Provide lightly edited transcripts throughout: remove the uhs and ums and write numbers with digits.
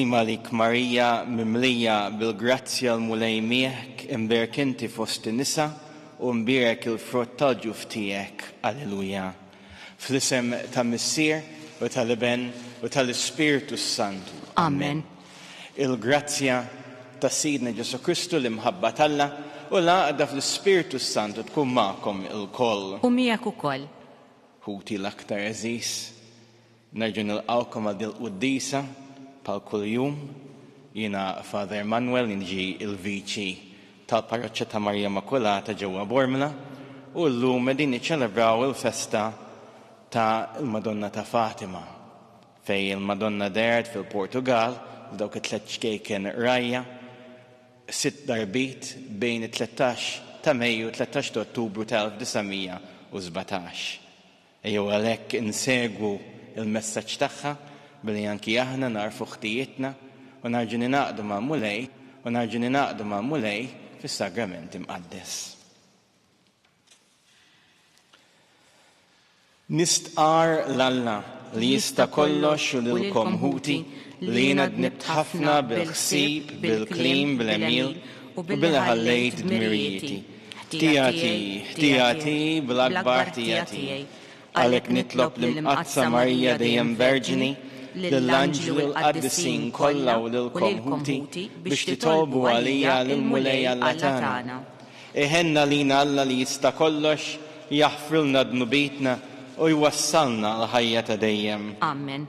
Tislima għalik Marija, mimlija bil-grazzja l-Mulej miegħek, imbierek inti fost in-nisa u mbierek il-frott tal-ġuf tiegħek. Alleluja. Fl-isem ta' Missier u tal-Iben u tal-Ispirtu s-Santu. Amen. Il-grazzja ta' Sidna Ġesù Kristu, l-imħabba t'Alla u l-għaqda fl-Ispirtu s-Santu tkun magħkom ilkoll. U miegħek ukoll. Ħuti l-aktar għeżież, nerġa' nilqgħukom għal dil-quddiesa bħal kuljum. Jiena Father Manuel, niġi l-Viċi tal-Parroċċa ta' Marija Immakulata ġewwa Bormla u llum qegħdin niċċelebraw il-festa ta' l-Madonna ta' Fatima fejn il-Madonna dehret fil-Portugal f'dawk it-tlett ċkejken rgħajja sitt darbiet bejn it-13 ta' Mejju u 13 ta' Ottubru ta' 1917. Ejjew għalhekk insegwu l-messaġġ tagħha billi anki aħna nagħrfu ħtijietna u narġu ningħaqdu mal-Mulej u narġu ningħaqdu mal-Mulej fis-Sagrament Imqaddes. Nistqarr 'l Alla li jista' kollox u lilkom ħuti li jiena dnibt ħafna bil-ħsieb, bil-kliem, bl-għemil u billi ħallejt dmirijieti. Ħtija tiegħi, ħtija tiegħi, bl-akbar ħtija tiegħi. Għalhekk nitlob lill-Imqaddsa Marija dejjem Verġni, lill-anġli u l-qaddisin kollha u lilkom ħuti biex titolbu għalija lill-Mulej Alla tagħna. Iħenn għalina Alla li jista' kollox, jaħfrilna dnubietna u jwassalna għall-ħajja ta' dejjem. Amen.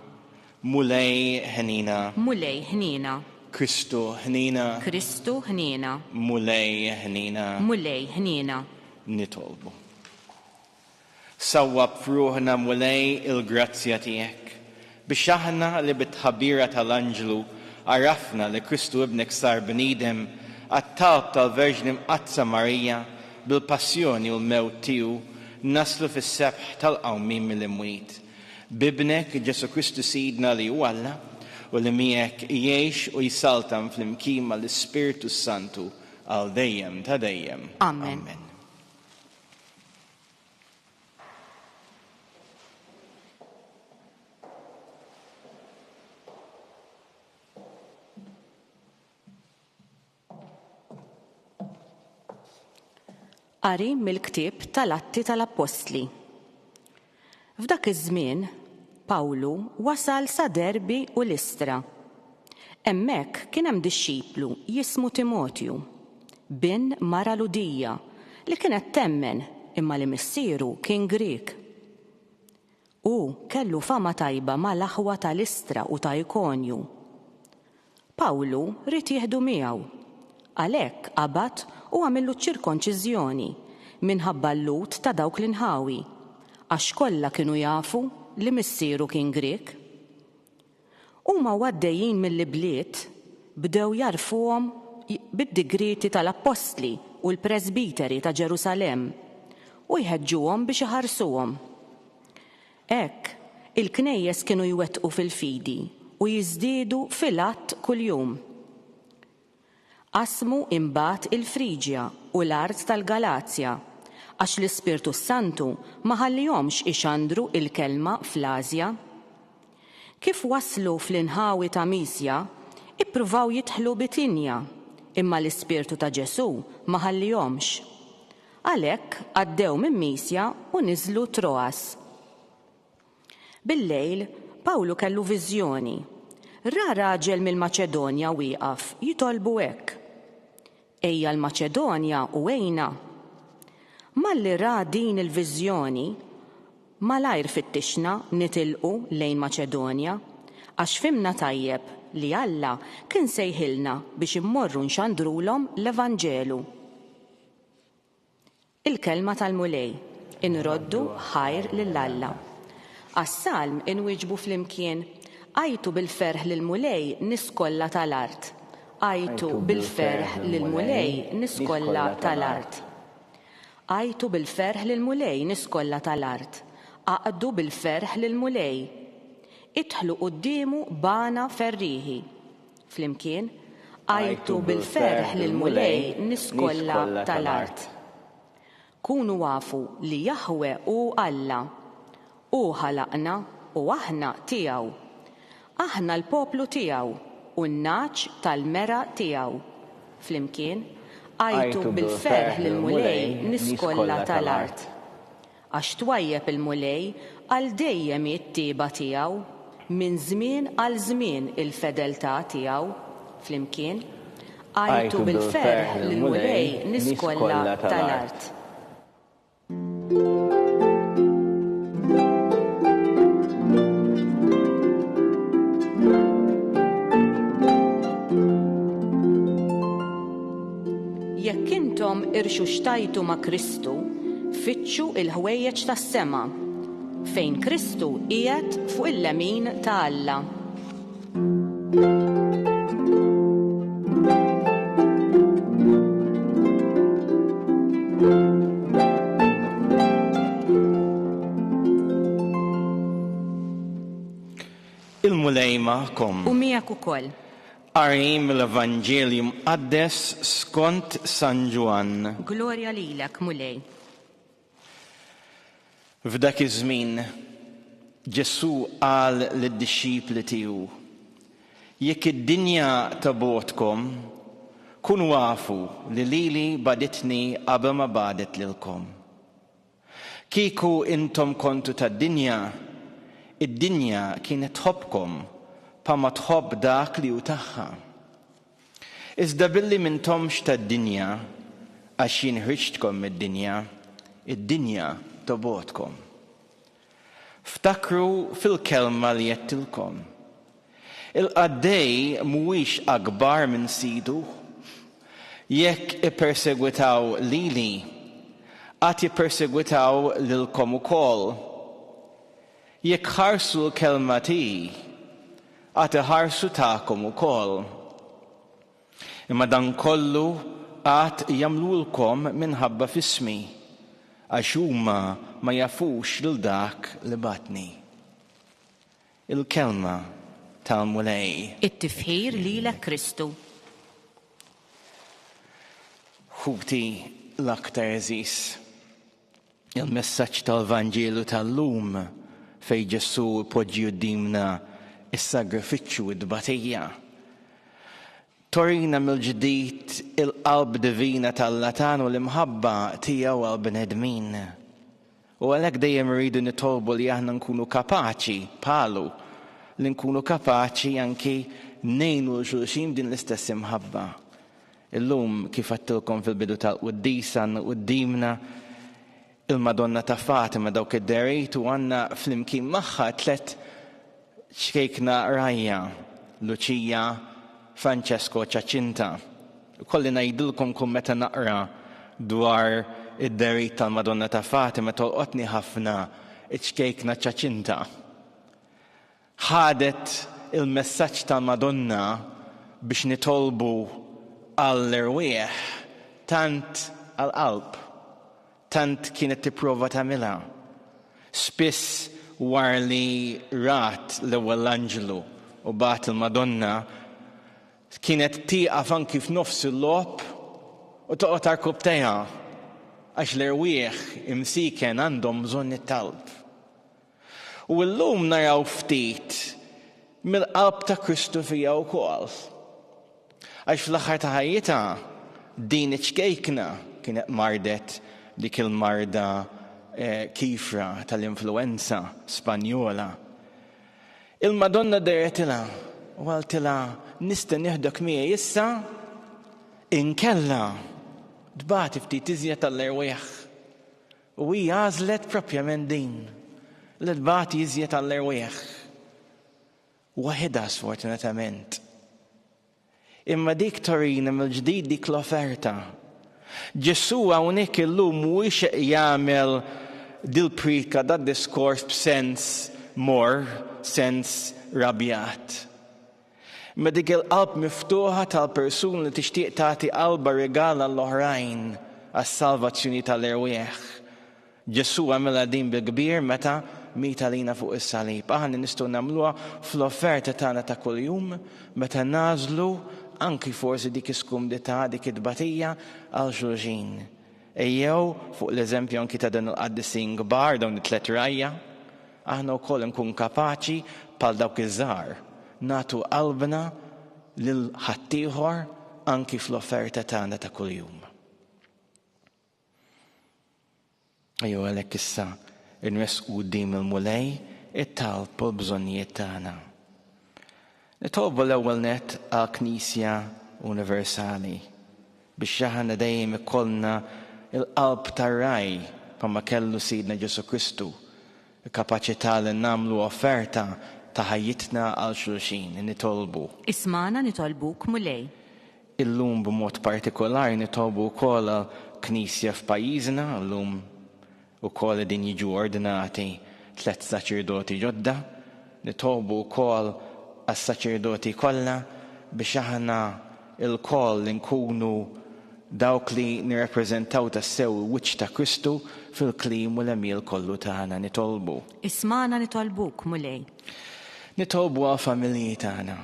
Mulej ħnina. Mulej ħniena. Kristu ħnina. Kristu ħniena. Mulej ħnina. Mulej ħniena. Nitolbu. Sawwab f'ruħna, Mulej, il-grazzja tiegħek, biex aħna li bit-tħabbira tal-anġlu għarafna li Kristu Ibnek sar bniedem għat-talb tal-Verġni Mqaddsa Marija bil-passjoni u l-mewt tiegħu naslu fis-sebħ tal-qawmien mill-imwiet. B'Ibnek, Ġesù Kristu Sidna li hu Alla, u li miegħek jgħix u jsaltan flimkien mal-Ispirtu s-Santu għal dejjem ta' dejjem. Amen. Amen. Qari mill-ktieb tal-Atti tal-Appostli. F'dak iż-żmien, Pawlu wasal sa Derbi u Listra. Hemmhekk kien hemm dixxiplu jismu Timotju, bin mara Lhudija li kienet temmen imma li missieru kien Grieg. Hu kellu fama tajba ma' l-aħwa ta' Listra u ta' Ikonju. Pawlu ried jieħdu miegħu. Għalhekk qabad u għamillu ċ-ċirkonċiżjoni minħabba l-Lhud ta' dawk l-inħawi, għax kollha kienu jafu li missieru kien Grieg. Huma u għaddejjin mill-ibliet, bdew jgħarrfuhom bid-digrieti tal-appostli u l-presbiteri ta' Ġerusalemm, u jħeġġuhom biex iħarsuhom. Hekk, il-knejjes kienu jwettqu fil-fidi u jiżdiedu fil-għadd kuljum. Qasmu imbagħad il-Friġja u l-art tal-Galazja, għax l-Ispirtu s-Santu ma ħallihomx ixandru l-kelma fl-Asja. Kif waslu fl-inħawi ta' Misja, ippruvaw jidħlu Bitinja, imma l-Ispirtu ta' Ġesù ma ħallihomx. Għalhekk għaddew minn Misja u niżlu Troas. Billejl, Pawlu kellu viżjoni. Ra raġel mill-Maċedonja wieqaf jitolbu hekk, Ejja l-Maċedonja u għinna. Malli ra din il-viżjoni, malajr fittixna nitilqu lejn Maċedonja, għax fhimna tajjeb li Alla kien sejħilna biex immorru nxandrulhom l-evanġelu. Il-Kelma tal-Mulej, Inroddu ħajr lil Alla. Għas-Salm inwieġbu flimkien, Għajtu bil-ferħ lill-Mulej nies kollha tal-art. Għajtu bil-ferħ lill-Mulej nies kollha tal-art. Għajtu bil-ferħ lill-Mulej nies kollha tal-art. Aqdu bil-ferħ lill-Mulej. Idħlu quddiemu b'għana ferrieħi. Flimkien, għajtu bil-ferħ lill-Mulej nies kollha tal-art. Kunu afu li Jaħweh hu Alla. Hu ħalaqna u aħna tiegħu. Aħna l-poplu tiegħu. u n-nagħaġ tal-mergħa tiegħu. Flimkien, għajtu bil-ferħ lill-Mulej nies kollha tal-art. Għax twajjeb il-Mulej, għal dejjem hi t-tieba tiegħu, minn żmien għal żmien il-fedeltà tiegħu. Flimkien, għajtu bil-ferħ lill-Mulej nies kollha tal-art. Jekk intom irxuxtajtu ma' Kristu, fittxu l-ħwejjeġ tas-sema, fejn Kristu qiegħed fuq il-lemin ta' Alla. Il-Mulej magħkom. U miegħek ukoll. Qari mill-Evanġelju Mqaddes skont San Ġwann. Glorja lilek, Mulej. F'dak iż-żmien, Ġesù qal lid-dixxipli tiegħu, Jekk id-dinja tobgħodkom, kunu afu li lili bagħditni qabel ma bagħdet lilkom. Kieku intom kontu tad-dinja, id-dinja kienet tħobbkom bħalma tħobb dak li hu tagħha. Iżda billi m'intomx tad-dinja, għax jien ħriġtkom mid-dinja, id-dinja tobgħodkom. Ftakru fil-kelma li għedtilkom, Il-qaddej mhuwiex akbar minn sidu. Jekk ippersegwitaw lili, għad jippersegwitaw lilkom ukoll. Jekk ħarsu l-kelma tiegħi, għad iħarsu tagħkom ukoll. Imma dan kollu għad jagħmlulkom minħabba f'ismi, għax huma ma jafux lil dak li bagħatni. Il-Kelma tal-Mulej. It-tifħir lilek Kristu. Ħuti l-aktar għeżież. Il-messaġġ tal-Vanġelu tal-lum fejn Ġesù jpoġġi quddiemna s-sagrifiċċju u t-tbatija. Torina mill-ġdid il-qalb divina t'Alla tagħna u l-imħabba tiegħu għall-bnedmin. U għalhekk dejjem irridu nitolbu li aħna nkunu kapaċi bħalu, li nkunu kapaċi anki ngħinu 'l xulxin b'din l-istess imħabba. Illum, kif għedtilkom fil-bidu tal-quddiesa, għandna quddiemna il-Madonna ta' Fatima dawk id-dehriet u għandna flimkien magħha tlett ċkejkna rgħajja, Lucia, Francesco u Ċaċinta. Ikolli ngħidilkom kull meta naqra dwar id-dehriet tal-Madonna ta' Fatima tolqotni ħafna ċ-ċkejkna Ċaċinta. Ħadet il-messaġġ tal-Madonna biex nitolbu għall-erwieħ tant għall-qalb. Tant kienet tipprova tagħmilha. Spiss wara li rat l-ewwel anġlu u bagħat il-Madonna, kienet tieqaf anki f'nofs il-logħob u toqgħod għarkupptejha għax l-erwieħ imsieken għandhom bżonn it-talb. U llum naraw ftit mill-qalb ta' Kristu fija wkoll. Għax fl-aħħar ta' ħajjitha din iċ-ċkejkna kienet mardet dik il-marda eh, kifra tal-influenza Spanjola. Il-Madonna deretilha u għaltilha nista' nieħdok miegħi issa inkella tbati ftit iżjed tal-erwieħ. U hi għażlet propjament din, li tbati iżjed għall-erwieħ. Waħidha sfortunatament. Imma dik torina mill-ġdid dik l-offerta. Ġesù hawnhekk illum mhuwiex jagħmel dil-prika dad-diskors b'sens morr, sens rabjat. Imma dik il-qalb miftuħa tal-persuna li tixtieq tagħti qalbha rigal għall-oħrajn għas-salvazzjoni tal-erwieħ. Ġesù għamilha din bil-kbir meta miet għalina fuq is-salib. Aħna nistgħu nagħmluha fl-offerta tagħna ta' kuljum meta nagħżlu anki forsi dik is-skumdità, dik it-tbatija għal xulxin. Ejjew, fuq l-eżempju anki ta' dan il-qaddisin kbar, dawn it-tlett rgħajja, aħna wkoll nkun kapaċi bħal dawk iż-żgħar, nagħtu qalbna. lil ħaddieħor anki fl-offerta tagħna ta' kuljum. Ejjew għalhekk issa nressqu quddiem il-Mulej it-talb u l-bżonnijiet tagħna. Nitolbu l-ewwel nett għall-Knisja Universali biex aħna dejjem ikollna l-qalb tar-ragħaj bħalma kellu Sidna Ġesù Kristu, il-kapaċità li nagħmlu offerta ta' ħajjitna għal xulxin. Nitolbu. Ismagħna nitolbuk, Mulej. Illum b'mod partikolari nitolbu wkoll għall-Knisja f'pajjiżna, llum ukoll qegħdin jiġu ordnati tlett saċerdoti ġodda. Nitolbu wkoll għas-saċerdoti kollha biex aħna lkoll inkunu dawk li nirrappreżentaw tassew il-wiċċ ta' Kristu fil-kliem u l-għemil kollu tagħna. Nitolbu. Ismagħna nitolbuk, Mulej. Nitolbu għall-familji tagħna.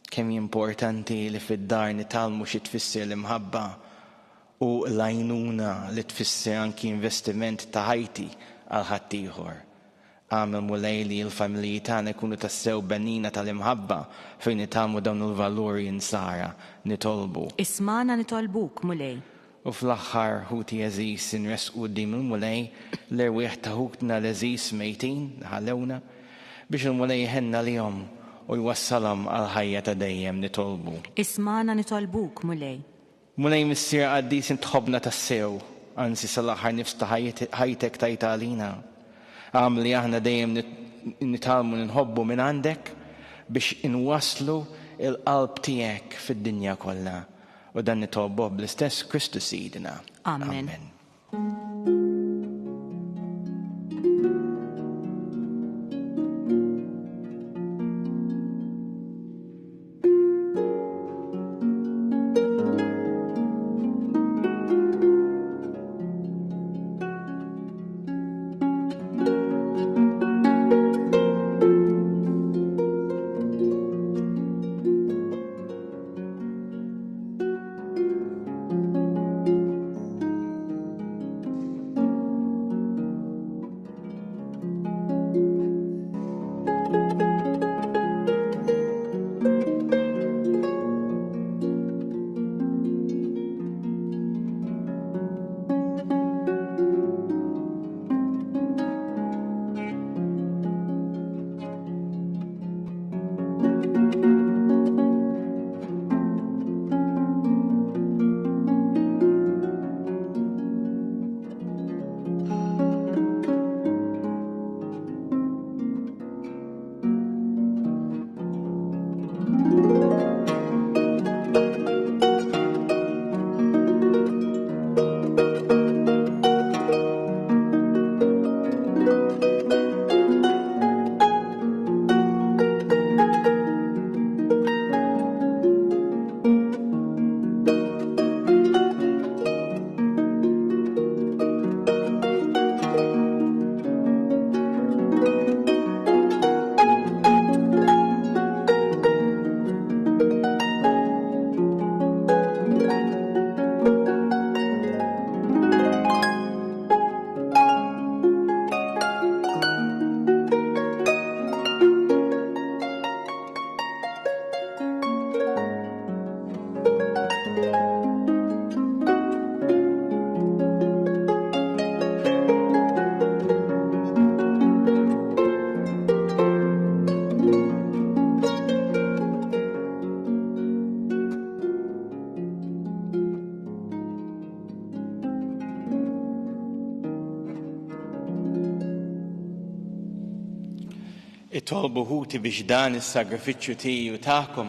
Kemm hi importanti li fid-dar nitgħallmu xi tfisser l-imħabba u l-għajnuna li tfisser anki investiment ta' ħajti għal ħaddieħor. Agħmel Mulej li l-familji tagħna jkunu tassew benniena tal-imħabba fejn nitgħallmu dawn il-valuri Nsara. Nitolbu. Ismagħna nitolbuk, Mulej. U fl-aħħar, ħuti għeżiż, inressqu quddiem il-Mulej l-erwieħ ta' ħutna l-għeżiż mejtin, li ħallewna, biex il-Mulej iħenn għalihom u jwassalhom għall-ħajja ta' dejjem. Nitolbu. Ismagħna nitolbuk, Mulej. Mulej Missier qaddis int tħobbna tassew, anzi sal-aħħar nifs ta' ħajtek tajtha għalina. Agħmel li aħna dejjem nitgħallmu nħobbu minn għandek biex inwasslu l-qalb tiegħek fid-dinja kollha. U dan nitolbuh bl-istess Kristu Sidna. Amen. Amen. Itolbu ħuti biex dan is-sagrifiċċju tiegħi u tagħkom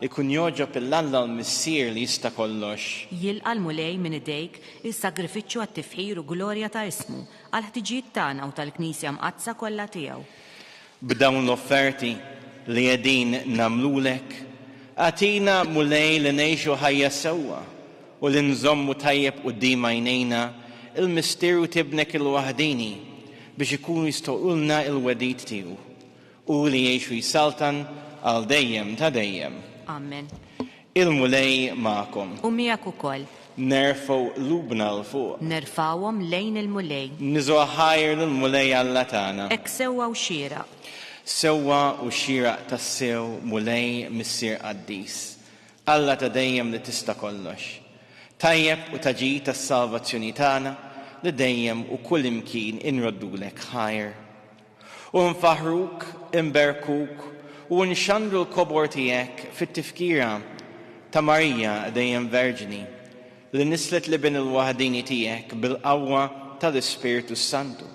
ikun jogħġob 'il Alla l-Missier li jista' kollox. Jilqa' l-Mulej minn idejk is-sagrifiċċju għat-tifħir u glorja ta' ismu, għall-ħtiġijiet tagħna u tal-Knisja Mqaddsa kollha tiegħu. B'dawn l-offerti li qegħdin nagħmlulek, agħtina, Mulej, li ngħixu ħajja sewwa u li nżommu tajjeb quddiem għajnejna l-misteru t'Ibnek il-waħdieni biex ikunu jistħoqqulna l-wegħdiet tiegħu, hu li jgħix u jsaltan għal dejjem ta' dejjem. Amen. Il-Mulej magħkom. U miegħek ukoll. Nerfgħu qlubna 'l fuq. Nerfgħuhom lejn il-Mulej. Niżgħu ħajr lill-Mulej Alla tagħna. Hekk sewwa u xieraq. Sewwa u xieraq tassew, Mulej, Missier qaddis. Alla ta' dejjem li tista' kollox, tajjeb u ta' ġid għas-salvazzjoni tagħna li dejjem u kullimkien inroddulek ħajr. U nfaħħruk, inberkuk u nxandru l-kobor tiegħek fit-tifkira ta' Marija dejjem Verġni, li nisslet l-Iben il-waħdieni tiegħek bil-qawwa tal-Ispirtu s-Santu.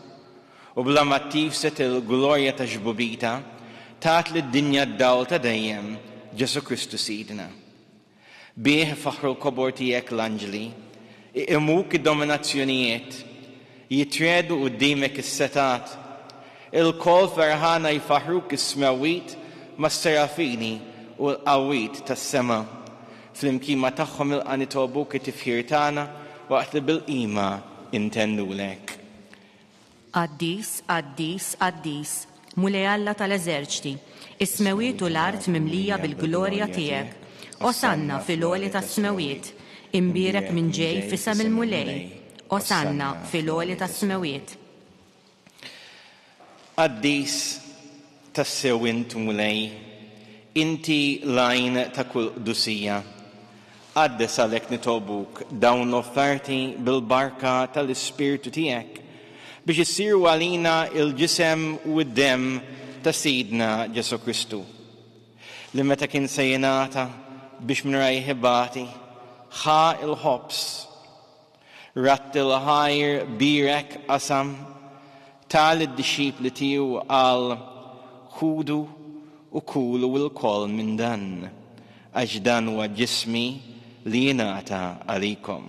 U bla ma ttifset il-glorja ta' xbubitha, tat lid-dinja d-dawl ta' dejjem, Ġesù Kristu Sidna. Bih ifaħħru l-kobor tiegħek l-anġli, iqimuk id-dominazzjonijiet, jitriegħdu quddiemek is-setgħat. Ilkoll ferħana jfaħħruk is-smewwiet mas-serafini u l-qawwiet tas-sema. Flimkien ma' tagħhom ilqa' nitolbuk it-tifħir tagħna waqt li bil-qima intennulek. Qaddis, qaddis, qaddis, Mulej Alla tal-eżerċti, is-smewwiet u l-art mimlija bil-glorja tiegħek. Osanna fil-għoli tas-smewwiet, imbierek min ġej f'isem il-Mulej. Osanna fil-għoli tas-smewwiet. Qaddis, tassew int, Mulej, inti l-għajn ta' kull qdusija. Qaddes għalhekk nitolbuk dawn l-offerti bil-barka tal-Ispirtu tiegħek, biex isiru għalina l-ġisem u d-demm ta' Sidna Ġesù Kristu, li meta kien se jingħata biex minn rajh ibati, ħa l-ħobż, Radd il-ħajr, bierek, qasam, ta lid-dixxipli tiegħu u qal, Ħudu u kulu lkoll minn dan, għax dan huwa ġismi li jingħata għalikom.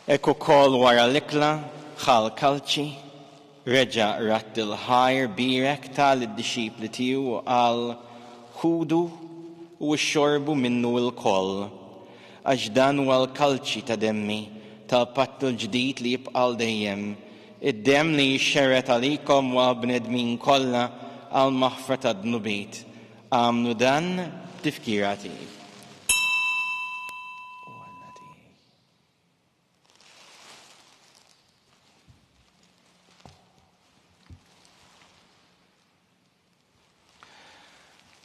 Hekk ukoll wara l-ikla, ħa l-kalċi, reġa' radd il-ħajr, bierek, ta lid-dixxipli tiegħu u qal, Ħudu u ixorbu minnu lkoll, għax dan huwa l-kalċi ta' demmi, tal-patt il-ġdid li jibqa' għal dejjem, id-demm li jixxerred għalikom u għall-bnedmin kollha għall-maħfra tad-dnubiet. Agħmlu dan b'tifkira tiegħi. U Alla tiegħi.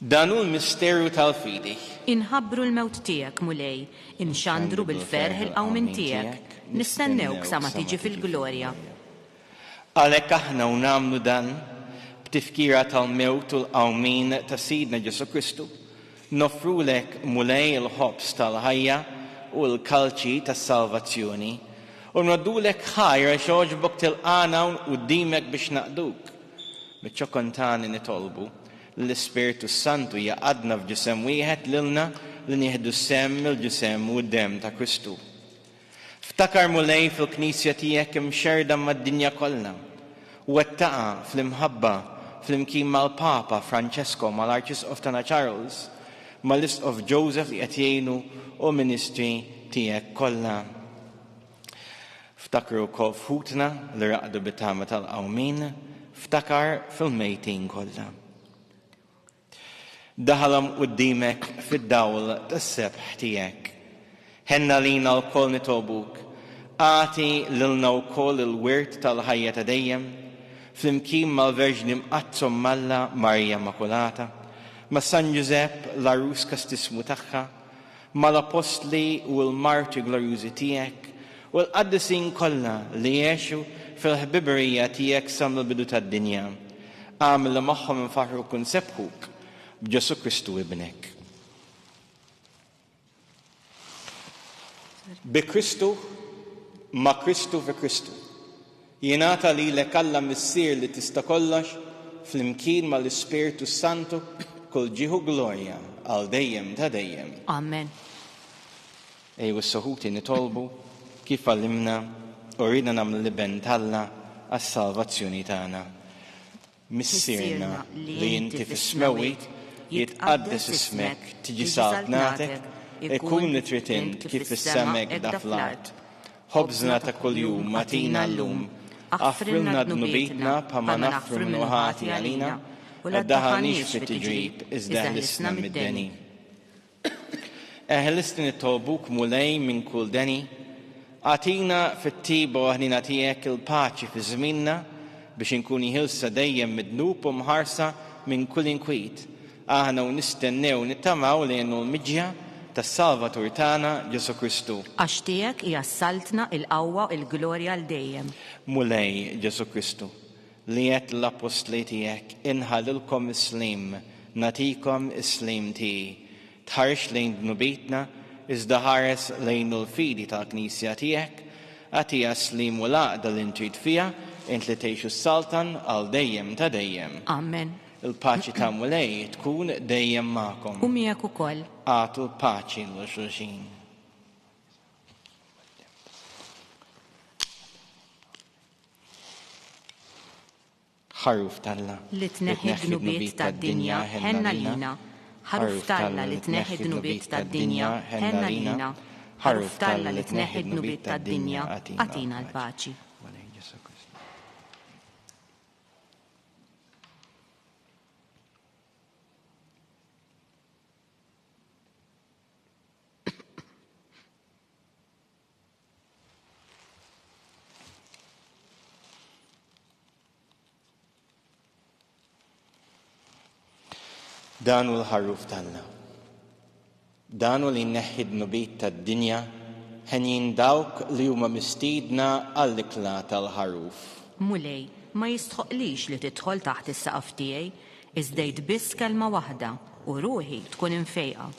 Dan hu l-misteru tal-fidi. Inħabbru l-mewt tiegħek, Mulej, inxandru bil-ferħ il-qawmien tiegħek, nistennewk sa ma tiġi fil-glorja. Għalhekk aħna u nagħmlu dan, b'tifkira tal-mewt u l-qawmien ta' Sidna Ġesù Kristu, noffrulek, Mulej, il-ħobż tal-ħajja u l-kalċi tas-salvazzjoni, u nroddulek ħajr għax għoġbok tilqagħna hawn quddiemek biex naqduk. Miċ-ċokon tagħna nitolbu li l-Ispirtu s-Santu jgħaqqadna f'ġisem wieħed lilna li nieħdu sehem mill-ġisem u d-demm ta' Kristu. Ftakar, Mulej, fil-Knisja tiegħek imxerrda mad-dinja kollha. Wettaqha fl-imħabba flimkien mal-Papa Francesco, mal-Arċisqof tagħna Charles, mal-Isqof Joseph li qed jgħinu u ministri tiegħek kollha. Ftakru wkoll f'ħutna li raqdu bit-tama tal-qawmien, ftakar fil-mejtin kollha. Daħalhom quddiemek fid-dawl tas-sebħ tiegħek. Ħenn għalina lkoll nitolbuk, agħti lilna wkoll il-wirt tal-ħajja ta' dejjem, flimkien mal-Verġni Mqaddsa Omm Alla Marija Immakulata, ma' San Ġużepp l-għarus kastissmu tagħha, mal-Appostli u l-martri glorjużi tiegħek, u l-qaddisin kollha li għexu fil-ħbiberija tiegħek sa mill-bidu tad-dinja. Agħmel li magħhom infaħħruk u nsebbħuk b'Ġesù Kristu Ibnek. Bi Kristu, ma' Kristu fi Kristu. Jingħata lilek Alla Missier li tista' kollox, flimkien mal-Ispirtu s-Santu, kull ġieħ u glorja għal dejjem ta' dejjem. Amen. Ejjew issa ħuti nitolbu kif għallimna u riedna nagħmlu l-Iben t'Alla għas-salvazzjoni tagħna. Missierna li inti fis-smewwiet, jitqaddes ismek, tiġi saltnatek, ikun li trid int kif fis-sema hekk fl-art. Ħobżna ta' kuljum agħtina llum. Aħfrilna dnubietna bħalma naħfru min hu ħati għalina, u la ddaħħalniex fit-tiġrib, iżda eħlisna mid-deni. Eħlisni nitolbuk, Mulej, minn kull deni. Agħtina fit-tiba u ħnina tiegħek il-paċi fi żmienna biex inkuni ħilsa dejjem mid-dnub u mħarsa minn kull inkwiet, aħna u nistennew nittamaw lejn l-miġja tas-Salvatur tagħna Ġesù Kristu. Għax tiegħek hija s-saltna, il-qawwa u l-glorja għal dejjem. Mulej Ġesù Kristu, li għedt lill-appostli tiegħek, Inħallilkom is-sliem, nagħtikom is-sliem tiegħi. Tħarisx lejn dnubietna, iżda ħares lejn il-fidi tal-Knisja tiegħek. Agħtiha s-sliem u l-għaqda li int trid fiha, int li tgħix u ssaltan għal dejjem ta' dejjem. Amen. Il-paċi tal-Mulej tkun dejjem magħkom. U miegħek ukoll. Agħtu l-paċi lil xulxin. Ħaruf t'Alla. Li tneħħi d-dnubiet tad-dinja, ħenn għalina. Ħaruf t'Alla li tneħħi d-dnubiet tad-dinja, ħenn għalina. Ħaruf t'Alla li tneħħi d-dnubiet tad-dinja, agħtina l-paċi. Dan hu l-ħaruf t'Alla. Dan hu li jneħħi d-dnubiet tad-dinja, henjin dawk li huma mistiedna għall-ikla tal-ħaruf. Mulej, ma jistħoqqlix li tidħol taħt is-saqaf tiegħi, iżda għid biss kelma waħda, u ruħi tkun imfejqa.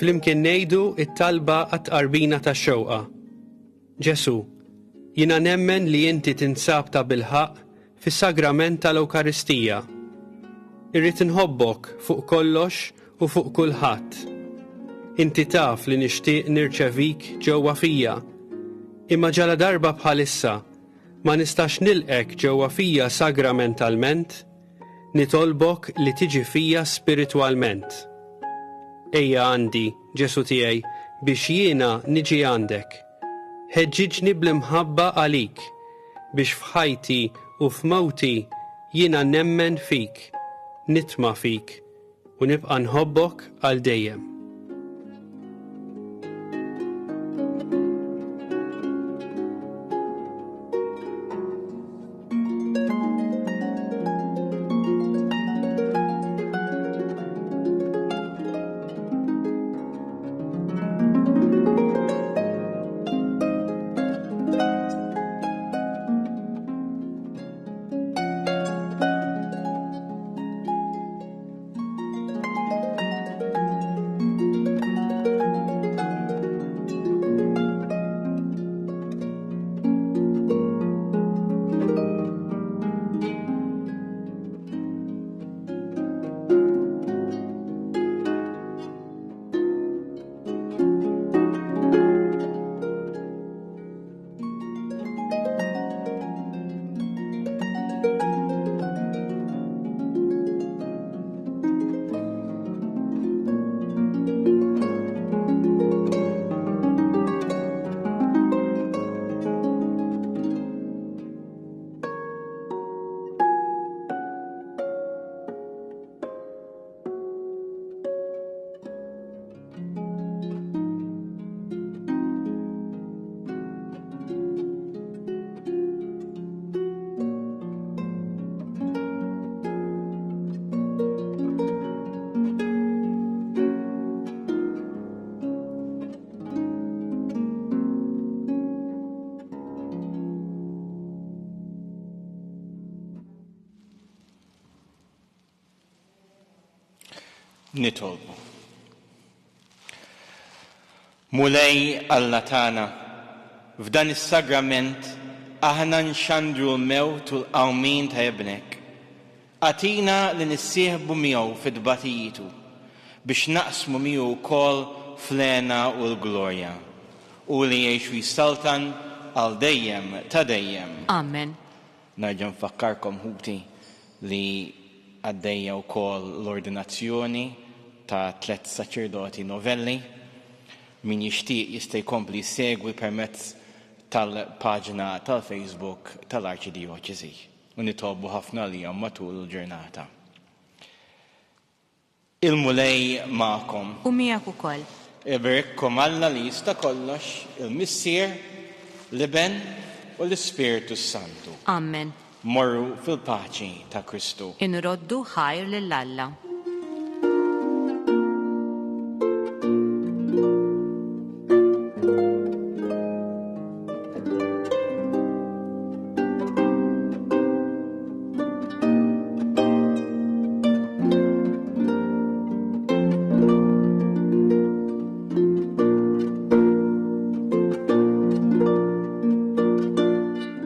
Flimkien ngħidu it-talba għat-tqarbina tax-xewqa. Ġesù, jiena nemmen li inti tinsab ta' bilħaqq fis-sagrament tal-Ewkaristija. Irrid inħobbok fuq kollox u fuq kulħadd. Inti taf li nixtieq nirċevik ġewwa fija, imma ġaladarba bħalissa ma nistax nilqgħek ġewwa fija sagramentalment, nitolbok li tiġi fija spiritwalment. Ejja għandi, Ġesù tiegħi, biex jiena niġi għandek. Ħeġġiġni bl-imħabba għalik, biex f'ħajti u f'mewti jiena nemmen fik, nitma' fik, u nibqa' nħobbok għal dejjem. Nitolbu. Mulej Alla tagħna, f'dan is-sagrament aħna nxandru l-mewt u l-qawmien ta' Ibnek. Agħtina li nissieħbu miegħu fi tbatijietu, biex naqsmu miegħu wkoll fl-hena u l-glorja. Hu li jgħix u jsaltan għal dejjem ta' dejjem. Amen. Nerġa' nfakkarkom ħuti li għaddejja wkoll l-ordinazzjoni ta' tlett saċerdoti novelli. Min jixtieq jista' jkompli jsegwi permezz tal-paġna tal-Facebook tal-Arċidjoċesi u nitolbu ħafna għalihom matul il-ġurnata. Il-Mulej magħkom. U miegħek ukoll. Iberikkom Alla li jista' kollox, il-Missier, l-Iben, u l-Ispirtu s-Santu. Amen. Morru fil-paċi ta' Kristu. Inroddu ħajr lil Alla.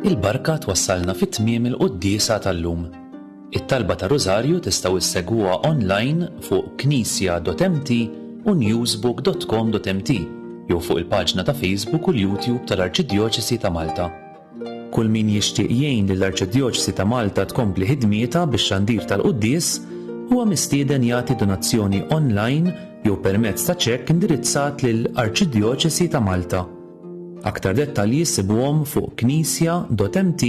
Il-barka twassalna fi tmiem il-quddiesa tal-lum. It-talba ta' Rużarju tistgħu issegwuha online fuq knisja.mt u newsbook.com.mt jew fuq il-paġna ta' Facebook u l-YouTube tal-Arċidjoċesi ta' Malta. Kull min jixtieq jgħin lill-Arċidjoċesi ta' Malta tkompli ħidmietha bix-xandir tal-quddies huwa mistieden jagħti donazzjoni online jew permezz ta' ċekk indirizzat lil Arċidjoċesi ta' Malta. Aktar dettalji ssibuhom fuq knisja.mt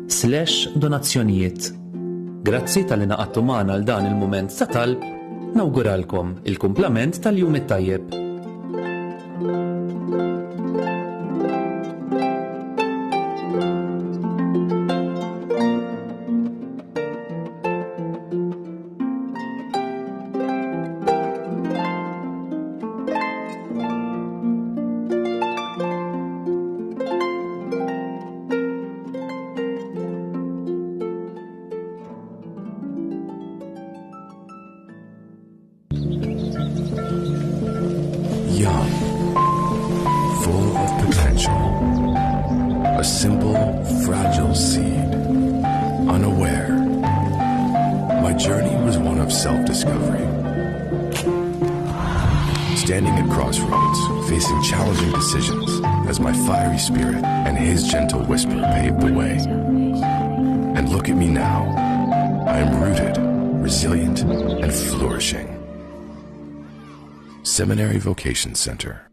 slash donazzjonijiet. Grazzi talli ngħaqadtu magħna għal dan il-mument ta' talb, nawguralkom il-kumplament tal-jum it-tajjeb. Young, full of potential, a simple, fragile seed, unaware. My journey was one of self discovery. Standing at crossroads, facing challenging decisions, as my fiery spirit and his gentle whisper paved the way. And look at me now. I am rooted, resilient, and flourishing. Seminary Vocation Center.